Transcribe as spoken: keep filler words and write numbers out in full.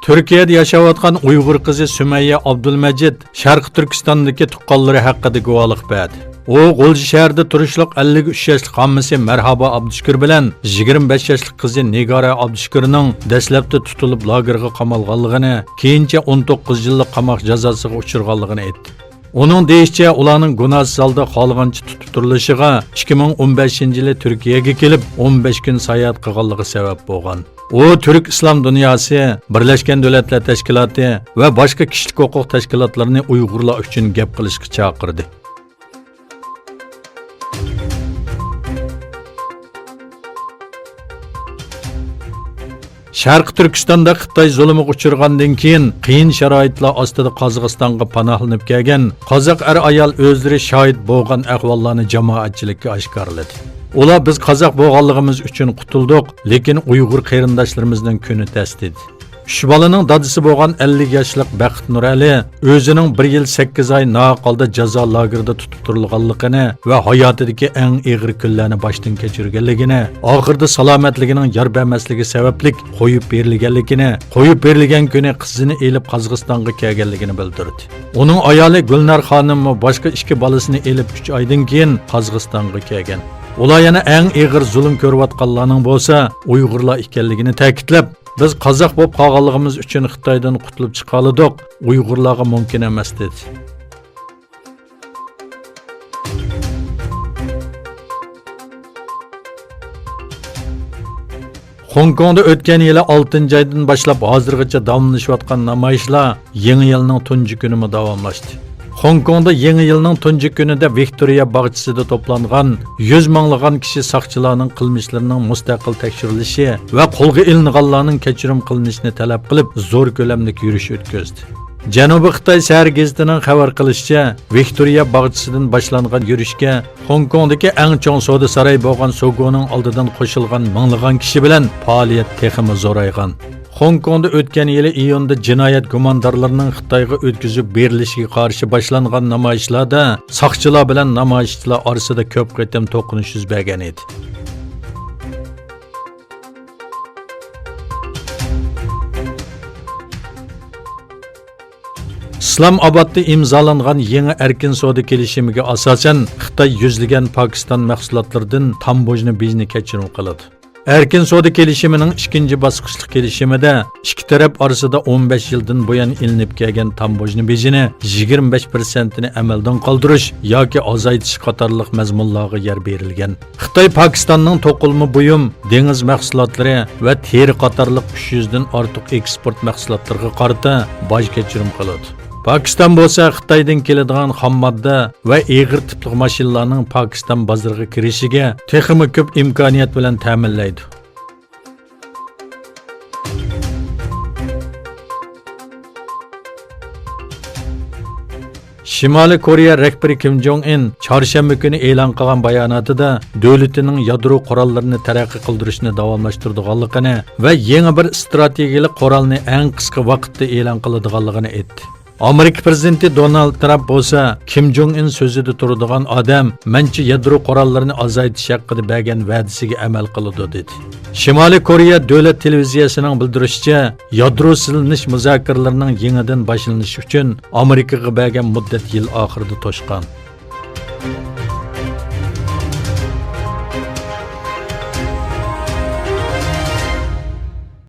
تۈركىيەدە ياشاۋاتقان ئۇيغۇر قىزى سۈمەييە ئابدۇلمەجىت شەرقىي تۈركىستاندىكى تۇغقانلىرى ھەققىدە گۇۋاھلىق بەردى. ئۇ غۇلجا شەھىرىدە تۇرۇشلۇق ئەللىك ئۈچ ياشلىق ھاممىسى مەرھابا ئابدۇشۈكۈر بىلەن يىگىرمە بەش ياشلىق قىزى نىگارە ئابدۇشۈكۈرنىڭ دەسلەپتە تۇتۇلۇپ لاگېرغا قامالغانلىقىنى، كېيىنچە ئون توققۇز يىللىق قاماق جازاسىغا ئۇچرىغانلىقىنى ئېيتتى. ئۇنىڭ دېيىشىچە، ئۇلارنىڭ گۇناھسىز ھالدا خالىغانچە تۇتۇپ تۇرۇلۇشىغا ئىككى مىڭ ئون بەشىنچى يىلى تۈركىيەگە كېلىپ، ئون بەش كۈن ساياھەت قىلغانلىقى سەۋەب بولغان. ئۇ تۈرك ئىسلام دۇنياسى، بىرلەشكەن دۆلەتلەر تەشكىلاتى ۋە باشقا كىشىلىك ھوقۇق تەشكىلاتلىرىنى ئۇيغۇرلار ئۈچۈن گەپ قىلىشقا چاقىردى. شەرقىي تۈركىستاندا خىتاي زۇلۇمىغا ئۇچرىغاندىن كېيىن، قىيىن شارائىتلار ئاستىدا قازاقىستانغا پاناھلىنىپ كەلگەن قازاق ئەر-ئايال ئۆزلىرى شاھىت بولغان ئەھۋاللارنى جامائەتچىلىككە ئاشكارىلىدى. ئۇلار، «بىز قازاق بولغانلىقىمىز ئۈچۈن قۇتۇلدۇق، لېكىن ئۇيغۇر قېرىنداشلىرىمىزنىڭ كۈنى تەس» دېدى. ئۈچ بالىنىڭ دادىسى بولغان ئەللىك ياشلىق بەخت نۇرئەلى ئۆزىنىڭ بىر يىل سەككىز ئاي ناھەق ھالدا جازا لاگېرىدا تۇتۇپ تۇرۇلغانلىقىنى ۋە ھاياتىدىكى ئەڭ ئېغىر كۈنلەرنى باشتىن كەچۈرگەنلىكىنى، ئاخىرىدا سالامەتلىكىنىڭ يار بەرمەسلىكى سەۋەبلىك قويۇپ بېرىلگەنلىكىنى، قويۇپ بېرىلگەن كۈنى قىزىنى ئېلىپ قازاقىستانغا كەلگەنلىكىنى بىلدۈردى. ئۇنىڭ ئايالى گۈلنار خانىممۇ باشقا ئىككى بالىسىنى ئېلىپ ئۈچ ئايدىن كېيىن قازاقىستانغا كەلگەن. ئۇلار يەنە ئەڭ ئېغىر زۇلۇم كۆرۈۋاتقانلارنىڭ بولسا ئۇيغۇرلار ئىكەنلىكىنى تەكىتلەپ، «بىز قازاق بولۇپ قالغانلىقىمىز ئۈچۈن خىتايدىن قۇتۇلۇپ چىقالىدۇق، ئۇيغۇرلارغا مۇمكىن ئەمەس» دېدى. خوڭكوڭدا ئۆتكەن يىلى ئالتىنچى ئايدىن باشلاپ ھازىرغىچە داۋاملىشىۋاتقان نامايىشلار يېڭى يىلنىڭ تۇنجى كۈنىمۇ داۋاملاشتى. خوڭكوڭدا يېڭى يىلنىڭ تۇنجى كۈنىدە ۋىكتورىيە باغچىسىدا توپلانغان يۈز مىڭلىغان كىشى ساقچىلارنىڭ قىلمىشلىرىنىڭ مۇستەقىل تەكشۈرۈلۈشى ۋە قولغا ئېلىنغانلارنىڭ كەچۈرۈم قىلىنىشىنى تەلەپ قىلىپ، زور كۆلەملىك يۈرۈش ئۆتكۈزدى. جەنۇبىي خىتاي سەھەر گېزىتىنىڭ خەۋەر قىلىشىچە، ۋىكتورىيە باغچىسىدىن باشلانغان يۈرۈشكە خوڭكوڭدىكى ئەڭ چوڭ سودا ساراي بولغان سوگونىڭ ئالدىدىن قوشۇلغان مىڭلىغان كىشى بىلەن پائالىيەت تېخىمۇ زورايغان. خوڭكوڭدا ئۆتكەن يىلى ئىيۇندا جىنايەت گۇماندارلىرىنىڭ خىتايغا ئۆتكۈزۈپ بېرىلىشىگە قارشى باشلانغان نامايىشلاردا ساقچىلار بىلەن نامايىشچىلار ئارىسىدا كۆپ قېتىم توقۇنۇش يۈز بەرگەن ئىدى. ئىسلام ئابادتا ئىمزالانغان يېڭى ئەركىن سودا كېلىشىمىگە ئاساسەن، خىتاي يۈزلىگەن پاكىستان مەھسۇلاتلىرىدىن تاموژنا بېجىنى كەچۈرۈم قىلىدۇ. ئەركىن سودا كېلىشىمىنىڭ ئىككىنچى باسقۇچلۇق كېلىشىمىدە ئىككى تەرەپ ئارىسىدا ئون بەش يىلدىن بۇيان ئېلىنىپ كەلگەن تاموژنا بېجىنى يىگىرمە بەش پىرسەنتىنى ئەمەلدىن قالدۇرۇش ياكى ئازايتىش قاتارلىق مەزمۇنلارغا يەر بېرىلگەن. خىتاي پاكىستاننىڭ توقۇلما بۇيۇم، دېڭىز مەھسۇلاتلىرى ۋە تېرە قاتارلىق ئۈچ يۈزدىن ئارتۇق ئېكسپورت مەھسۇلاتلىرىغا قارىتا باج كەچۈرۈم قىلىدۇ. پاكىستان بولسا خىتايدىن كېلىدىغان خام ماددا ۋە ئېغىر تىپلىق ماشىنىلارنىڭ پاكىستان بازىرىغا كىرىشىگە تېخىمۇ كۆپ ئىمكانىيەت بىلەن تەمىنلەيدۇ. شىمالىي كورېيە رەھبىرى كىم جوڭ ئىن چارشەنبە كۈنى ئېلان قىلغان باياناتىدا دۆلىتىنىڭ يادرو قوراللىرىنى تەرەققىي قىلدۇرۇشنى داۋاملاشتۇرىدىغانلىقىنى ۋە يېڭى بىر ئىستراتېگىيەلىك قورالنى ئەڭ قىسقا ۋاقىتتا ئېلان قىلىدىغانلىقىنى ئېيتتى. ئامېرىكا پىرېزىدېنتى دونالد ترامپ بولسا، كىم جوڭ ئىن سۆزىدە تۇرىدىغان ئادەم، مەنچە يادرو قوراللىرىنى ئازايتىش ھەققىدە بەرگەن ۋەدىسىگە ئەمەل قىلىدۇ، دېدى. شىمالىي كورېيە دۆلەت تېلېۋىزىيەسىنىڭ بىلدۈرۈشىچە، يادرو سېلىنىش مۇزاكىرىلىرىنىڭ يېڭىدىن باشلىنىشى ئۈچۈن ئامېرىكىغا بەرگەن مۇددەت يىل ئاخىرىدا توشقان.